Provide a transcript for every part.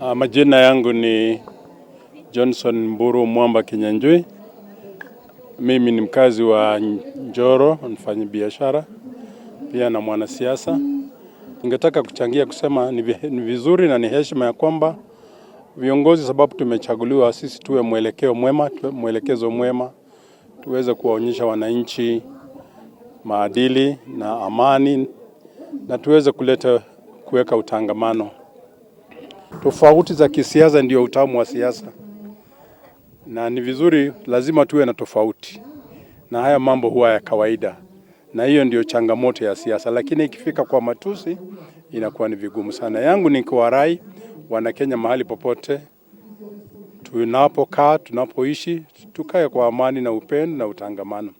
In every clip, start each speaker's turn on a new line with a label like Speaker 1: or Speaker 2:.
Speaker 1: Majina yangu ni Johnson Mburu Mwamba Kinyanjui. Mimi ni mkazi wa Njoro, mfanyabiashara pia na mwanasiasa. Ningetaka kuchangia kusema ni vizuri na ni heshima ya kwamba viongozi, sababu tumechaguliwa sisi, tuwe mwelekeo mwema, tuwe mwelekezo mwema, tuweze kuwaonyesha wananchi maadili na amani na tuweze kuleta kuweka utangamano. Tofauti za kisiasa ndio utamu wa siasa, na ni vizuri, lazima tuwe na tofauti, na haya mambo huwa ya kawaida, na hiyo ndio changamoto ya siasa. Lakini ikifika kwa matusi inakuwa ni vigumu sana. Yangu ni kuwarai Wanakenya mahali popote tunapokaa, tunapoishi, tukae kwa amani na upendo na utangamano.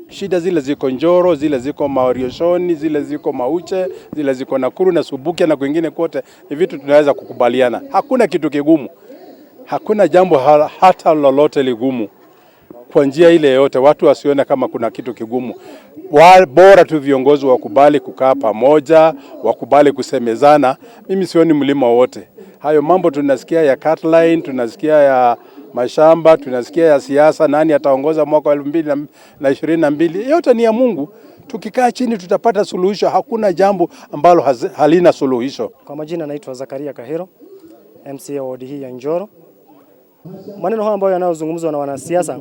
Speaker 1: Shida zile ziko Njoro, zile ziko Marioshoni, zile ziko Mauche, zile ziko Nakuru na Subukia na kwingine kote, ni vitu tunaweza kukubaliana. Hakuna kitu kigumu, hakuna jambo hata lolote ligumu kwa njia ile yote, watu wasione kama kuna kitu kigumu. Bora tu viongozi wakubali kukaa pamoja, wakubali kusemezana. Mimi sioni mlima wowote. Hayo mambo tunasikia ya cutline, tunasikia ya mashamba, tunasikia ya siasa, nani ataongoza mwaka wa 2022, yote ni ya Mungu. Tukikaa chini tutapata suluhisho. Hakuna jambo ambalo halina suluhisho.
Speaker 2: Kwa majina naitwa Zakaria Kahero, MCA wa wadi hii ya Njoro. Maneno haya ambayo yanayozungumzwa na wanasiasa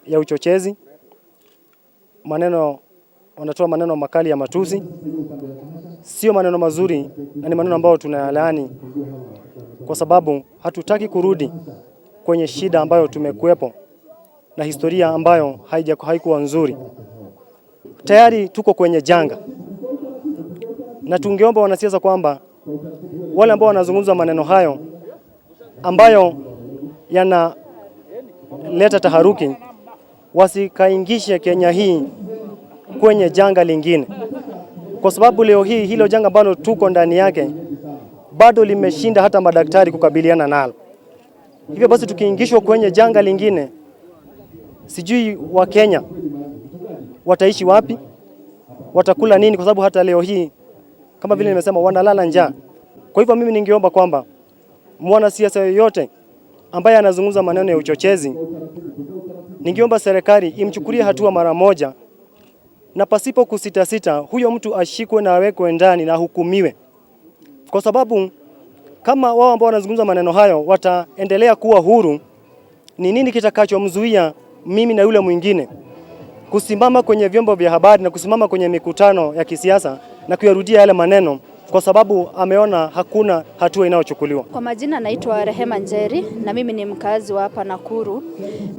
Speaker 2: ya uchochezi, maneno wanatoa maneno makali ya matusi, sio maneno mazuri na ni maneno ambayo tunayalaani kwa sababu hatutaki kurudi kwenye shida ambayo tumekuwepo na historia ambayo haikuwa nzuri. Tayari tuko kwenye janga, na tungeomba wanasiasa kwamba wale ambao wanazungumza maneno hayo ambayo yanaleta taharuki wasikaingishe Kenya hii kwenye janga lingine, kwa sababu leo hii hilo janga ambalo tuko ndani yake bado limeshinda hata madaktari kukabiliana nalo. Hivyo basi tukiingishwa kwenye janga lingine, sijui Wakenya wataishi wapi, watakula nini? Kwa sababu hata leo hii kama vile nimesema, wanalala njaa. Kwa hivyo mimi ningeomba kwamba mwanasiasa yoyote ambaye anazungumza maneno ya uchochezi, ningeomba serikali imchukulie hatua mara moja na pasipo kusitasita, huyo mtu ashikwe na awekwe ndani na ahukumiwe, kwa sababu kama wao ambao wanazungumza maneno hayo wataendelea kuwa huru, ni nini kitakachomzuia mimi na yule mwingine kusimama kwenye vyombo vya habari na kusimama kwenye mikutano ya kisiasa na kuyarudia yale maneno kwa sababu ameona hakuna hatua inayochukuliwa?
Speaker 3: Kwa majina naitwa Rehema Njeri na mimi ni mkazi wa hapa Nakuru.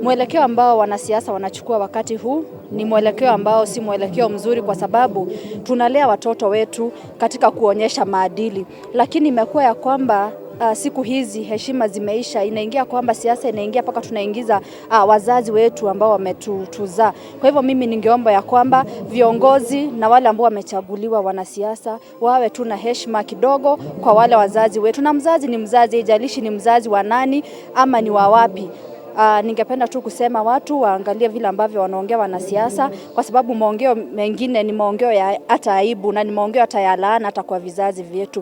Speaker 3: Mwelekeo ambao wanasiasa wanachukua wakati huu ni mwelekeo ambao si mwelekeo mzuri, kwa sababu tunalea watoto wetu katika kuonyesha maadili, lakini imekuwa ya kwamba siku hizi heshima zimeisha, inaingia kwamba siasa inaingia mpaka tunaingiza wazazi wetu ambao wametuzaa. Kwa hivyo mimi ningeomba ya kwamba viongozi na wale ambao wamechaguliwa wanasiasa wawe tu na heshima kidogo kwa wale wazazi wetu, na mzazi ni mzazi, haijalishi ni mzazi wa nani ama ni wa wapi. Ningependa tu kusema watu waangalie vile ambavyo wanaongea wanasiasa, kwa sababu maongeo mengine ni maongeo ya hata aibu na ni maongeo hata ya laana hata kwa vizazi vyetu.